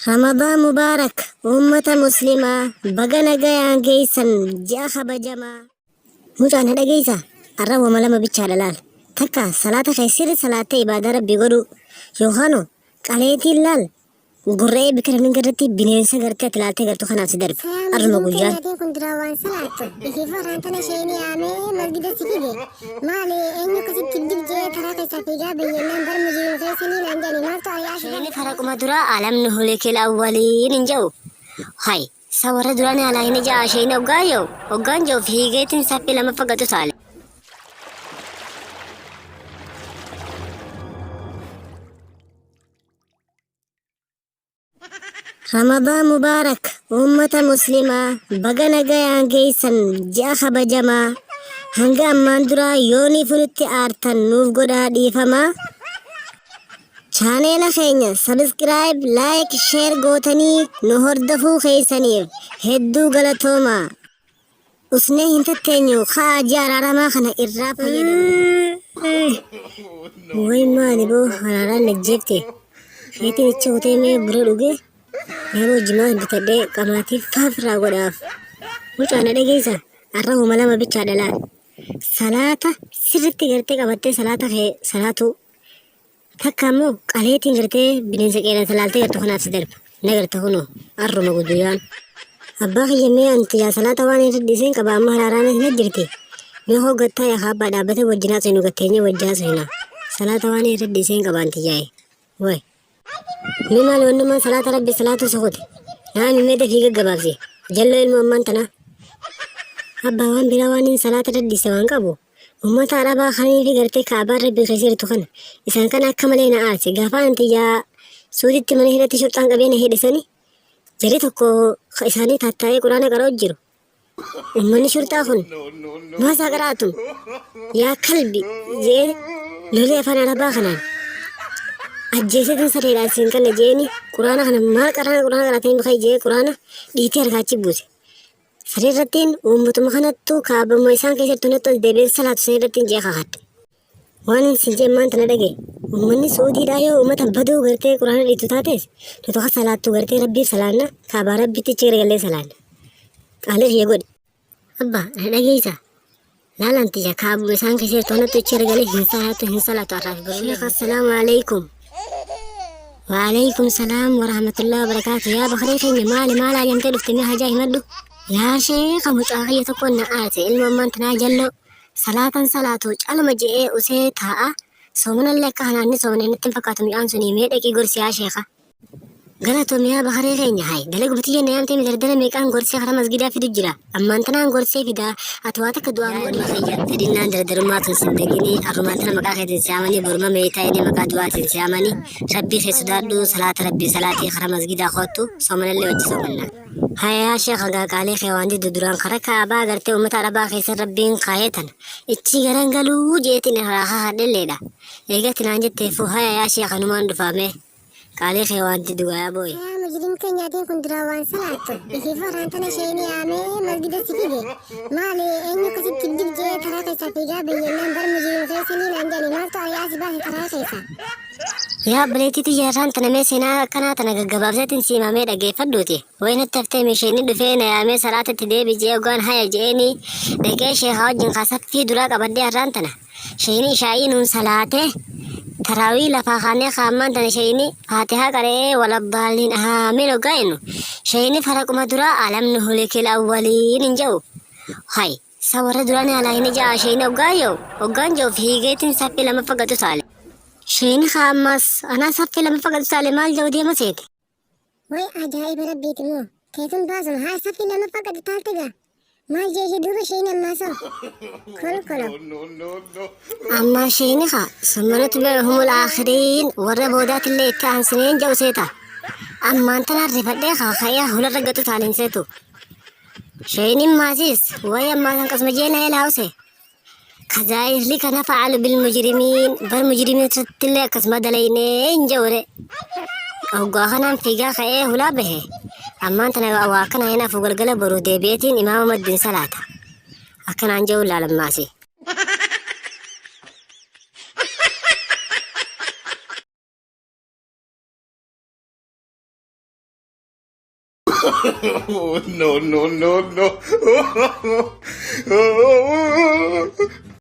Ramadaan Mubaarak uummata muslimaa baga nagayaan geessan ji'a kabajamaa. Mucaa na dhageessa arra wama lama bichaadha laal takka salaata kee sirri salaattee ibaadaa rabbii godhuu yookaanoo qaleetiin laal Gurra'ee bikka namni hin garretti bineensa gartee ati laaltee gartu kanaaf si darba. Sayaa Arruma mujriim guyyaan. keenyaatiin kun duraa waan salaattu ifiif warraan tana sheeyni yaamee masgida si fide maali eenyu akkasitti dib jee karaa keessaa fiigaa bayyannaan bar mujriim keessanii naan jedhani maaltu ari'aa si Sheeyni faraquma duraa alam nuhlikil awwaliin hin jedhu. Hay sa warra duraan alaa hin ja'a sheeyni hoggaa jedhu hoggaan jedhu fiigeetiin saffii lamaffa gatu taale. Ramadaan Mubaarak uummata muslimaa baga nagayaan geessan ji'a kabajamaa hanga ammaan duraa yooniifu nutti aartan nuuf godhaa dhiifamaa. Chaaneela keenya sabiskiraayib, laayik, sheer gootanii nu hordofuu keessaniif hedduu galatoomaa. Usnee hin tatteenyu ka'aa ji'a araaramaa kana irraa fayyadamu. Way maali boo haraaraan na jeefte. Keetiin icha kutee mee buna dhuge yeroo jimaa bitadhee qamaatii faaf irraa godhaaf. Mucaa na dhageessa arra homa lama bichaa dhalaan. Salaata sirritti gartee qabattee salaata kee salaatuu. Takka ammoo qaleetiin gartee bineensa qeerransa laaltee gartu kanaaf si darba. Na garta kunoo arruma guyyaan. Abbaa kiyya mee anti yaa salaata waan hin dhiiseen qaba amma haraaraan hin jirti. Mee hoo gattaa yaa abbaa dhaabbate wajjin haasofnu gatteenye wajjin haasofna. Salaata waan hin dhiiseen qaba anti yaa'e. Way. Mee maal wannummaan salaata rabbi salaatu sukute. Naami mee dafii gaggabaabsi. Jalloo ilmoo ammaan tanaa. Abbaa waan biraa waan hin salaata dadhiise waan qabu. Ummata Arabaa kaniifi gartee Ka'abaan Rabbii keessa jirtu kana isaan kana akka malee na aarse. Gaafa anti yaa Suuditti mana hidhatti shurxaan qabee na hidhe sani jarri tokko ka isaanii taattaa'ee quraana qara'u jiru. Ummanni shurxaa kun maasaa qara'atum yaa kalbi jee lolee afaan Arabaa kanaan ajjeeseetiin sareedhaan siin kana jeeni quraana kana maal qaraana quraana qaraatanii bakka jee quraana dhiitee harkaa achi buuse. Saree irrattiin uummatuma kanattu kaabama isaan keessattu nattu as deebi'een salaatu san irrattiin jee kakadhe. Waan hin sin jeen maanta na dhage. Uummanni Suudiidhaa yoo uummata baduu gartee quraana dhiitu taates nuti ka salaattu gartee rabbiif salaanna kaabaa rabbitti achi garagallee salaanna. Qaalii kiyya godhi. Abba na dhageessa. Laalaan tiyya kaabuma isaan keessattu nattu achi garagalee hin salaatu hin salaatu har'aaf boruu. Sheekh assalaamu alaikum. Waalaikum salaam warahmatullahi wabarakaatu. Yaa bakaree keenya maali maal haajamtee dhufte mee hajaa himadhu. Yaa sheekha mucaa kiyya tokko na aate ilma ammaan tanaa jalloo salaatan salaatu caluma je'ee usee taa'a soomanallee akka kanaan ni soomane natti hin fakkaatu mucaan suni mee dhaqii gorsi yaa sheekha. Galatoomi yaa bakaree keenya hay dalaguma tiyya na yaamtee mi dardara meeqaan gorsee karaa masgidaa fidu jira ammaan tanaan gorsee fidaa ati waa takka du'aan godhi. Kiyya fedhinnaan dardarummaa tun sin daginii arrumaan tana maqaa keetiin si yaamanii boruma meeytaa inni maqaa du'aatiin si yaamanii rabbii kee sodaadhu salaata rabbii salaatii karaa masgidaa koottu soomanallee wajji soomanna. Haya yaa sheekha gaa qaalii kee waan diddu duraan karaa kaabaa gartee uummata arabaa keessa rabbiin kaayee tana ichi garan galuu jeetiin irraa haadhelleedha. Eegatti naan jetteefuu haya yaa sheekha numaan dhufaamee. Qaalii kee waan diddu gaa booyi. Sayaa mujriim keenyaatiin kun duraa waan salaattu ifiif warraan tana sheeyni yaamee masgida si fide maali eenyu akkasitti dib jee karaa keessaa fiigaa bayyannaan bar mujriim keessanii naan jedhani maaltu ari'aa si baase karaa keessaa. Yaa obboleettii tiyya irraan tana mee seenaa akkanaa tana gaggabaabseetiin si himamee dhaggeeffadhuuti. Way natti haftee misheenni dhufee na yaamee salaatatti deebi je'ee hoggaan haya je'eeni dhaqee sheekaa wajjin kaa saffii duraa qabadhee har'aan tana. Sheeyni ishaa'ii nuun salaatee taraawii lafaa kaanee kaammaan tana sheeyni faatihaa qara'ee waladdaalliin aamiin hoggaa jennu sheeyni faraquma duraa alam nuhlikil awwaliin hin jedhu. Hay sa warra duraanii alaa hin ja'a sheeyni hoggaa jedhu hoggaan jedhu fiigeetiin saffii lamaffa gatu taale. Sheeyni kaa ammaas anaa saffii lamaffa gatu taale maal jedhu deema seete. Way ajaa'iba rabbiiti moo teetun baasuma haa saffii lammaffaa gadi taalte gaa maal jeeshi duuba isheen ammaa soo kolkolo. Ammaa sheeyni kaa summa nutbi'uhumul aakhiriin warra boodaatillee itti aansineen jedhu seeta. Ammaan tanaan rifadhee kaa ka'ee hularra gatu taalin seetu. Sheeyniin maasiis way ammaa kan qasma jeena elaawse. Kazaa'irli kana fa'alu bil mujrimiin bar mujrimiin akkasuma dalaynee hin jawre. Hoggaa kanaan fiigaa ka'ee hulaa bahe. Ammaan tana waa akkana hin hafu galgala boru deebi'eetiin imaama maddiin salaata. Akkanaan jedhu laalammaasi. No, no, no, no.